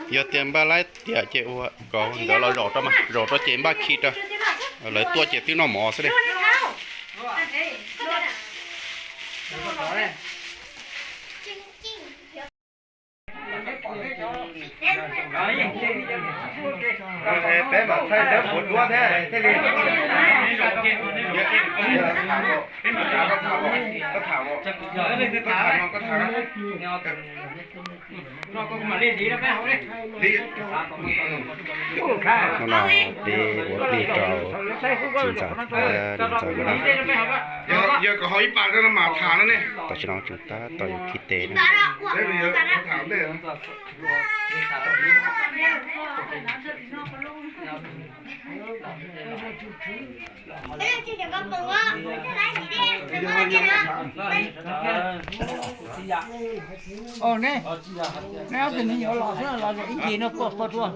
Yog tias npaj laib tiam ces ua kom nkawd los zaum rau mas, zaum rau ces npaj khi rau. Lawv tuaj ces twb noj mov xwb li. Peb mam thaij ntawv puas duab thiab thiaj li. Koj tham, koj tham, koj tham. Hnub no peb ua plig rau txiv ntxawm thiab niam ntxawm nkawd na. Yog kom haus ib pas rau no mas tham no ne. Tam sim no tseem tab tom yuav khi tes na. Ua ne, ne ob tug me nyuam los xwb los ib ncig no pom pom dua,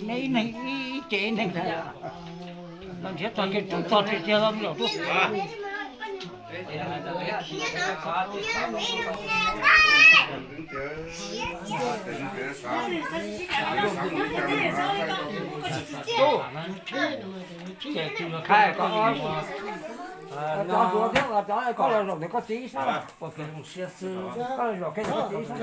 ne ib neeg ib tsev ib neeg los nrhiav txog kiag rub txog tiag tiag los zaum rau. Cov hluas thiab cov koj los zaum ntawm koj txiv ib sab, koj los zaum kiag ntawm koj txiv ib sab.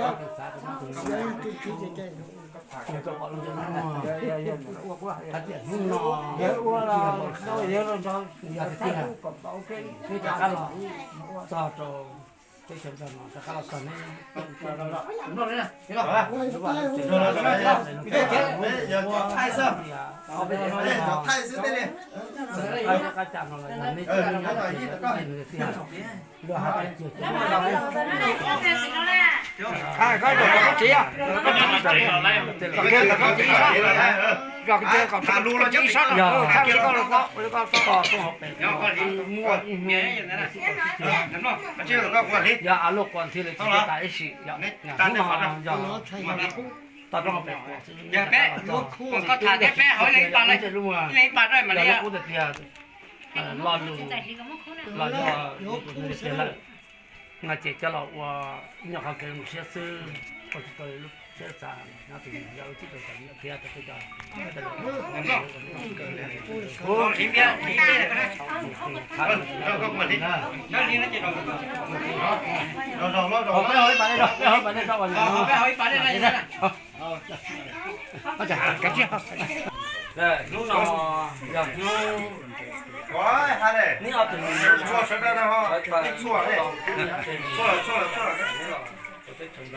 Hnub no yawg ua los yawg los nrog yawg txiv pub kom tau, peb rov qab los txog rau teb chaws Nplog no rov qab los txog neb. Koj zaum rau koj txiv, zaum kiag ntawm koj txiv ib sab, zaum kiag kom koj txiv ib sab, txhab koj los txog, koj txhob tos rooj hauv pes. Muaj ib hnub yog a luaj quas thiaj li tsis tas ib sim, hnub no yog tos rooj hauv pes quas xwb. Koj tham thiab peb haus ib leeg ib pas, ib leeg ib pas rau mam li. Qub tiag tiag, lo lus los yog tiag lawm no ces coj los ua ib nyuag qhov kev zoo siab xwb, ua tsis tau lub siab xav nyob tus yog ua tsis tau tau thiab tau tej cos. Hnub no yog hnub neb ob tug me nyuam los teb chaws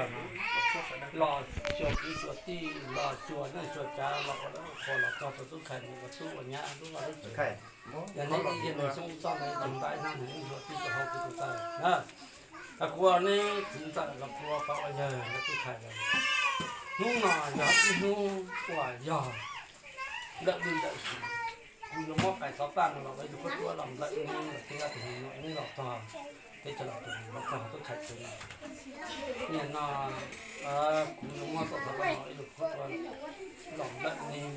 Nplog no, los xyuas kwv xyuas tij, los xyuas neej xyuas tsav, los ua dab ua qhua los txog rau tub Khais mus ua tub ua nyab lub vaj lub tsev. Yog neb ib yam nws xyoob txoj nws tseem npaj ib hnab nws yeej yuav tij rau hauv kwv tus taw na. Kuv ua neb txiv ntxawm los kuv ua pog ua yawg los tub Khais lawm. Hnub no yog ib hnub uas yog ntawm lub ntawm sis, kuv yuav muab qais xov paj no los ua ib lub khaub duab los nplawm neb los thiab tus me nyuam neb los txog teb chaws los tus los txog tub Khais tsev. Nim no kuv yuav muab txoj xov paj no ib lub khaub duab los nplawm neb.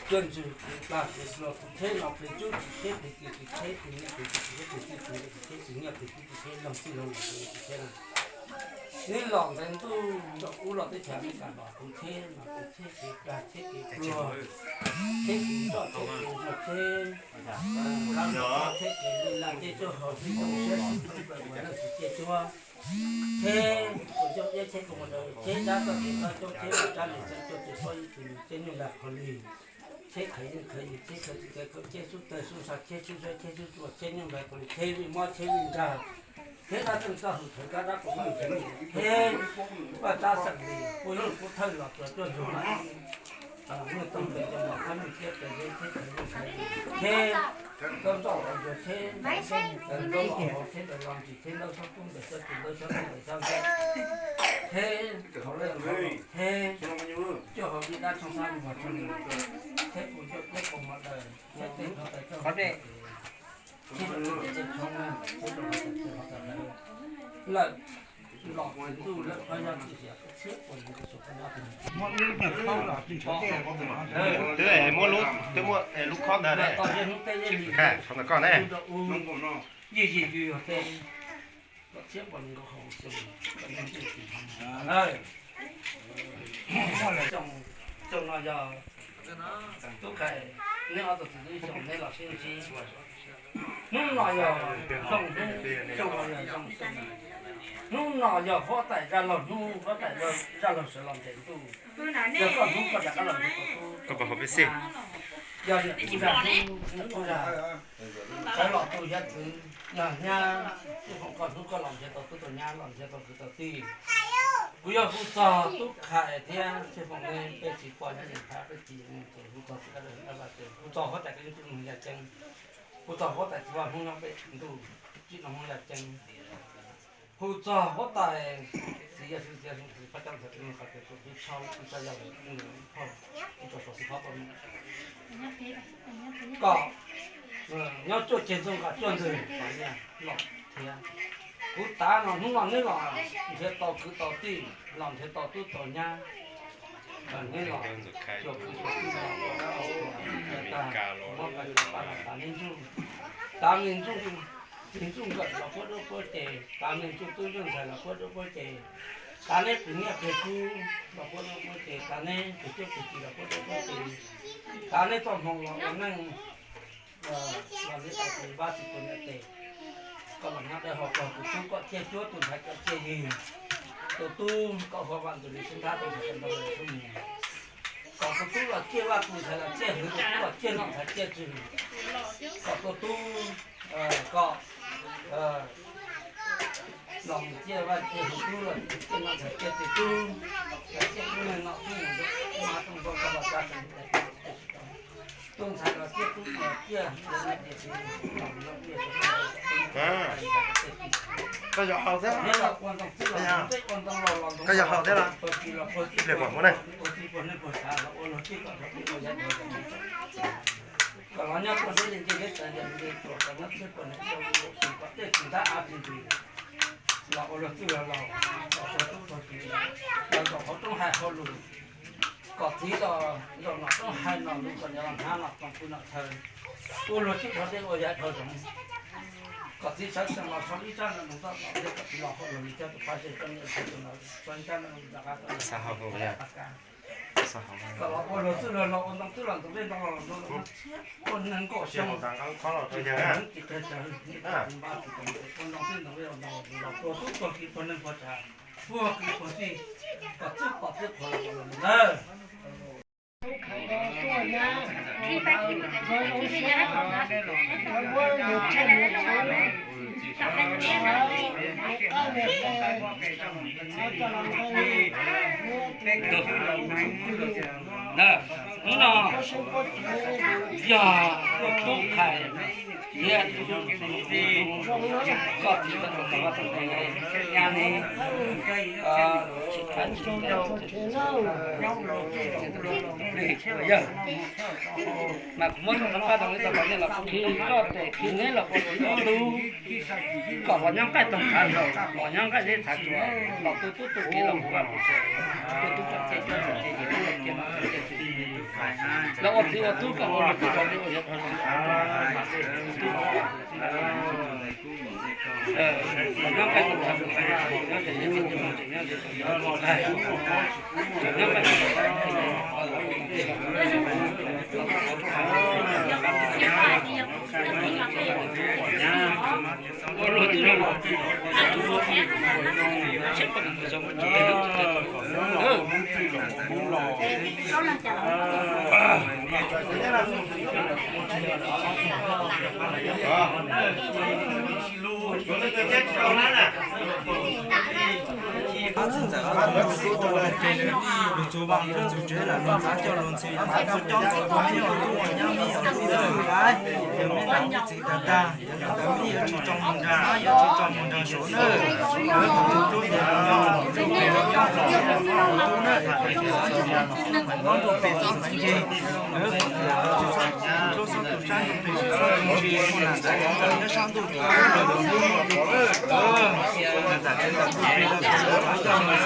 Cuab ntswg kuv plag kuv hluas kuv cheb no plig cub tsis cheb plig kis tsis cheb plig nyiaj plig txiaj tsis cheb plig txij plig nkawm tsis cheb plig nyiaj plig tub tsis cheb loog txij loog los tsis cheb na. Neb los ntev ntuj nraum ub los teb chaws Amelikas los kuv cheb no kuv cheb kev plag cheb kev pluag, cheb kev zoj cheb kev zog cheb, cheb kev li laj ceb cuab hau ceb zoo siab sib thooj plaws ua neej tsis ciaj cuab. Cheb ua ncauj iab cheb koo ua daws cheb dab txoj kev qab coob cheb ua rab li xeeb cuaj ces pob ib tug nus cheb nyuj nplag qhov li. Cheb khawv yeej khawv yws cheb khawv txij khawv kaum cheb xub tawg xub ntsha cheb xub zeb cheb xub tsuas cheb nyuj nplag qhov li cheb vij mob cheb vij nrag. Cheb dab txeej txoj hwm khawv kab dab qus meej khawv cheb vaj tsab xeem li pub lub pub thawj los txuas cuaj ntsug mas. Muaj toog tes cov mos qab muaj siab tes zeb cheb khawv yeej khawv yws cheb kab nroj los ntsuag cheb ntawm nkaub los hauv cheb ntawm los ntsis cheb ntaub xob kub ntawm xob tus ntaub xob kub ntawm xob ntawm cheb thauv lej thauv los theb cuaj hauv yij dab tshooj xab mos tshooj nus, theb pus cuaj peb kaus mos daws, theb tej qhov taws cuaj hauv taws, theb rau tej tej tshoob, theb rau qhov taws cuaj hauv taws hlawv, Lawm, los ntuj lawm, Phab Yaj txim siab, txhiab puas leej nkaus xyoo, Phab Yaj txim siab. Twb muab lub, twb muab lub khob ntawd ne. Txhob ntawm koj ne. Yij yig yug yog tej, txhiab puas leej nkaus xyoo. Xyoo no yog Tub Khais, neb ob tug txiv tub xyoo neb los sib ntsib. Hnub no yog zoo hnub, xyoo no yog zoo xyoo. Hnub no yog huab tais zaj laug hnub, huab tais zaj laug sawv los ntev ntuj. Yog koj hnub koj rov qab los ntev tau tub. Yog niam tub zaj hnub, niam tub zaj sawv los tu hiav txwv, yog nyab, Xib Foom koj hnub koj los ntev tau tub tau nyab, los ntev tau kwv tau tij. Kuv yog hu txog Tub Khais thiab Xib Foom ne, peb tsis pom nyob Nyias Phab, peb tsis hu txog txiv Dab Vaj Tswv, hu txog huab tais Kab Yeeb Txwj Hmoob Yaj Ceeb, hu txog huab tais txiv Vaj Hmoob nyob peb ntuj, Txwj Hmoob Yaj Ceeb. Hu txog huab tais txiv Yaj Ceeb, txiv Yaj Ceeb, txiv Phab Coob, txiv Phab Coob, txiv Phab Coob, txiv Phab Coob, txiv Phab Coob, kom nyob cuaj ceg ntxooj nqa cuaj ntwg los thiab. Kuv tav no hnub no neb los nrhiav tau kwv tau tij, los nrhiav tau tub tau nyab, neb los cuag kwv cuag tij, muab paj tas neb ntsuj, tav me ntsuj, me ntsuj nkawm los puab dub puab ceg, tav me ntsuj tub ntsuj ntxhais los puab dub puab ceg, tav neb qws nyiaj qws kub los puab dub puab ceg, tav neb qws cuab qws ci los puab dub puab ceg, tav neb txoj hmoo los ua neej, los neb tau tus npab tsis tus niam tes, koj los nyob dawb hau, koj tus tub koj ciaj cuab, tus ntxhais koj ciaj yig, tus tub koj huam vam ntxim li xub ntab, tus ntxhais koj nrog li xub nus, kom tus tub los ciaj vaj, tus ntxhais los ciaj hwv, tus tub los ciaj noj ntxhais ciaj tswv, kom tus tub, kom los mus ciaj vaj ciaj hwv, tub los ciaj noj ntxhais ciaj tswv, tub los ciaj tub neeg noj tub mus, tub mab tub ntxhais koj los tsa tsees, tus ntxhais los ciaj tub los ciaj, koj yog haus thiab los? Koj yog haus thiab los? Kom los nyob tuaj deb li ncej deb tsaws, yog li nce tuam kom nyob txhiab puas nees xyoo, kom tej tsis ntab av tsis ntws, los ua luag txwj luag laug, los tuag tub tuag kiv, los zaum hauv roob hais hauv lus, kom txiv los zaum nom roob hais nom lus, kom niam los hnav nom toom pw nom chaw, ua luag txwj dhau dej ua yam dhau zoov, kom txiv sawv tsees los so ib tsab ntoo toj tom thiab kom txiv los hauj lwm li coj tus pab zej coj nyiaj rau tus los so ib tsab ntoo rov qab rov qab. Kom los ua luag txwj luag laug, ua ntoo twb los ntoo dej, ntoo los ntoo los txhiab puas nees nkaus xyoo, tsis qhia tsawv, ua ntoo twb ntoo dej ua ntoo los tuag tub tuag kiv, puag neeg puag tsav, puag kwv puag tij, kom txwj pom txwj qhuav los ua luag ntawd. Hnub no yog Tub Khais thiab koj txiv, nyab ne, tsis khav tsis, yog mas kuv muab rau qab rau li tau kom nej los qhib koj tes qhib neb los ua txiv ua tub, kom los nyob nqaij toog khav nraug, los nyob nqaij zeb txhav tsuas, los tu tub tu kiv los mus vaj mus tsev, tu tub tsom txej cuab tsom txej, los ua txiv ua tub kom ua luag txwj ua liaj ua teb, Lug txug vaam lug txug tsev lawm, lug txav coj lug ntxhw, lug txav coj coob txug pog nyuj tub ua nyab mib ua tub lawm, yog meb nam meb txiv tag tag, yog li ntawd meb yuav tsum tso moog nraag hab, yuav tsum tso moog nraag saud nawb. Lawv tug tub nyob, tub nyob, tub nyob, tub nyob, tub nyob, tub nyob, tub nyob, Hnub no, hnub no,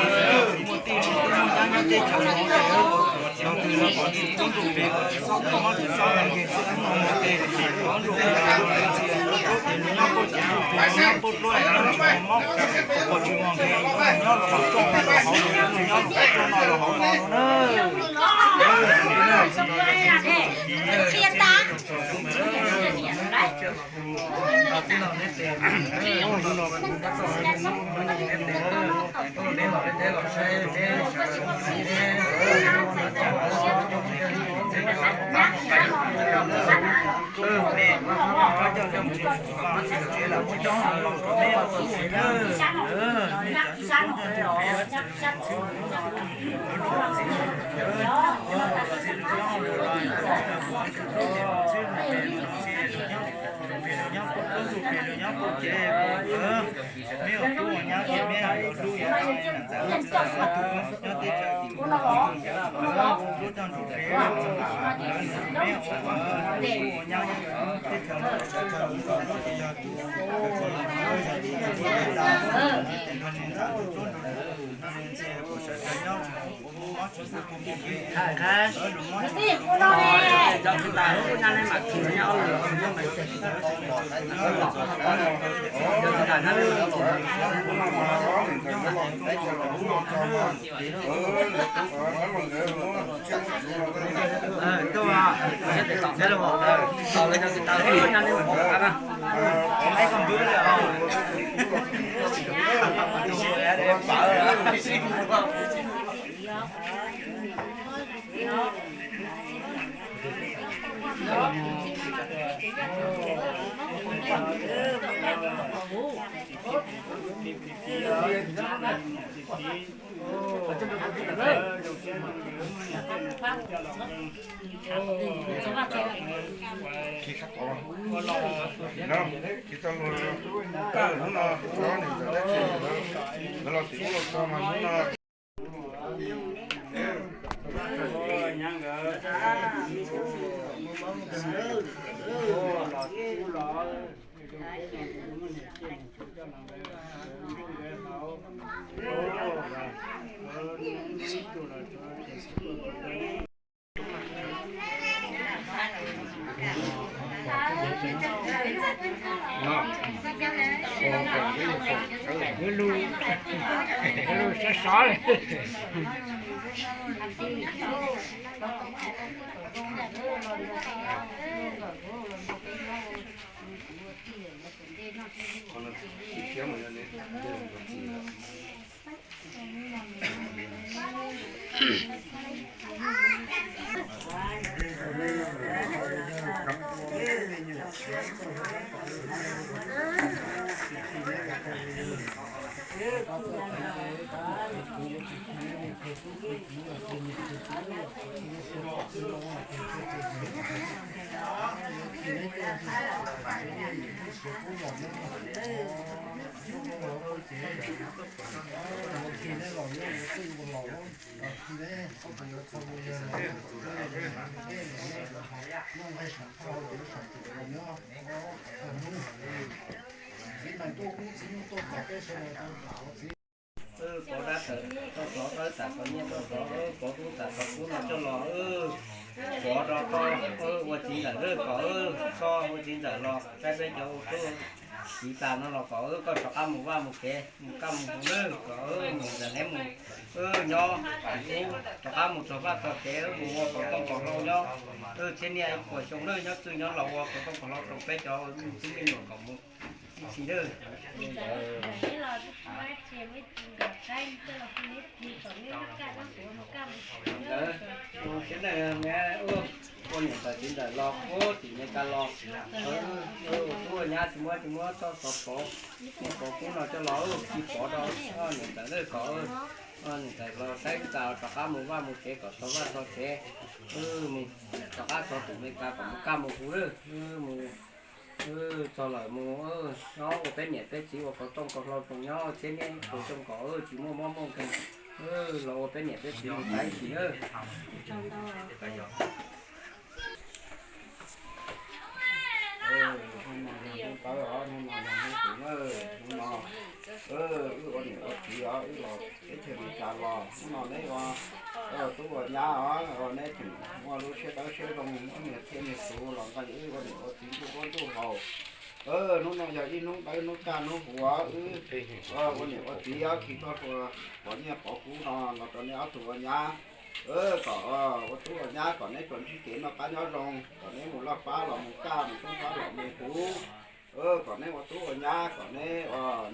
hnub no, hnub no, hnub no, Pov dab tawm tau xov, tawb tawm xov nyiaj tau xov, pov kub tawm xov kub no coj los, pov rau koj ua txiv ntxawm lawm kom, koj ua txiv ntxawm los saib peb cov ua tub txiv tas no los kom koj rov qab mus vaj mus tsev mus kaj mus huv lawm kom mus ntawm neb mus nyob, rov qab mus txog vaj txog tsev mus ua kom tooj kom hlau nyob, thiab niaj ib puas xyoo lawm nyob txwj nyob laus ua kom tooj kom hlau rau peb cov tub me nyuam kom mus ib txhis lawm. Ua niam ntawm txiv ntawm los ua tim Meskas los, ua tub ua nyab tsis muab tsis muab txoj xov pov, niam pov kub no coj los tsis pov rau niam ntawm lawm kom niam ntawm los saib tas rov qab mus vaj mus tsev kom txog vaj txog tsev, mus rov qab txog tim Meskas kom mus kaj mus huv lawm, mus txog lawm mus nyob ua peb niam peb txiv ua kom tooj kom hlau tsoom nyob thiab niaj ib puas xyoo kom tsis muaj mob muaj nkeeg los ua peb niam peb txiv mus tau ib txhis lawm. Wb ua niam ua txiv os, wb los teb chaws Amelikas los hnub no neb ua tub ua nyab os, neb tseem muaj lub siab dawb siab zoo, muab niam thiab niam tus los nqa wb ua niam ua txiv ntuj ua ntuj haus. Hnub no yog ib hnub dawb hnub kaj hnub huv, wb ua niam ua txiv khi txoj hlua pov nyiaj pov kub no los rau neb ob tug ua nyab. Kom ua tub ua nyab kom neb tsuas ntsib kev noj qab nyob zoo, kom neb mus laj fab los mus kaj, mus toob fab los mus huv. Kom neb ua tub ua nyab kom neb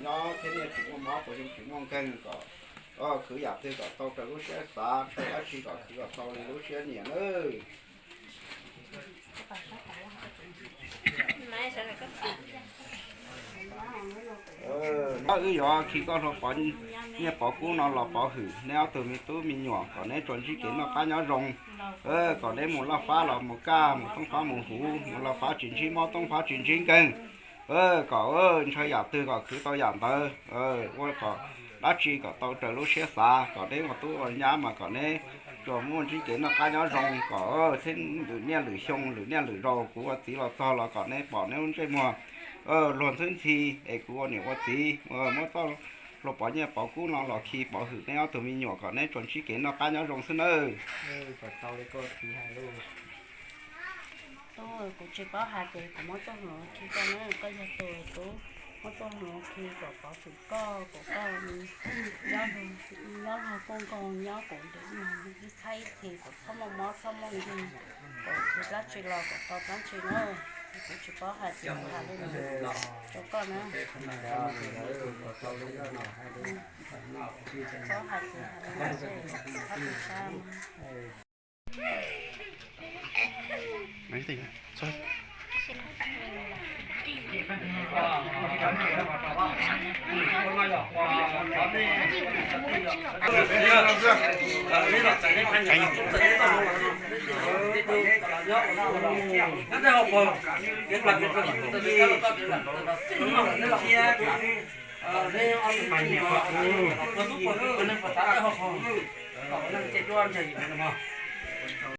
nyob thiab niaj tsis muaj mob, puas xyoo tsis muaj nkeeg, kom khwv yam twg kom tau raws lub siab xav, raws dab tsi kom khwv kom tau li lub siab nyiam nawb. Wb yuav khi txoj hlua pov nyiaj pov kub no los pov hwm neb ob tug me tub me nyuam kom neb tsuas ntsib kev noj qab nyob zoo, kom neb mus laj fab los mus kaj, mus toob fab mus huv, mus laj fab tsis ntsib mob, toob fab tsis ntsib nkeeg. Kom ntshaw yam twg kom khwv tau yam ntawd, ua kom dab tsi kom tau raws lub siab xav, kom neb ua tub ua nyab mas kom neb tsuas muaj ntsib kev noj qab nyob zoo, kom thiab lwm niaj lwm xyoo lwm niaj lwm zaus kuv ua txiv los txog los kom neb pom neb lub ntsej muag luag ntxhwb ntxhi, es kuv ua niam ua txiv muab txoj hlua pov nyiaj pov kub no los khi pov hwm neb ob tug me nyuam kom neb tsuas ntsib kev noj qab nyob zoo xwb nawb. Tub, kuv tsis paub hais tias kuv muab txoj hlua khi koj na, koj yog tus tub, muab txoj hlua khi kom pov hwm koj, kom koj nyob, nyob luag kuj nkoos, nyob kuv ntev ib txhab ib txhis kom txhob muaj mob txhob muaj nkeeg, kom khwv dab tsi los kom tau dab tsi na. Kuv tsis paub hais tias kuv hais li no rau koj na. Tsis paub hais tias hais li no, tsis paub tias koj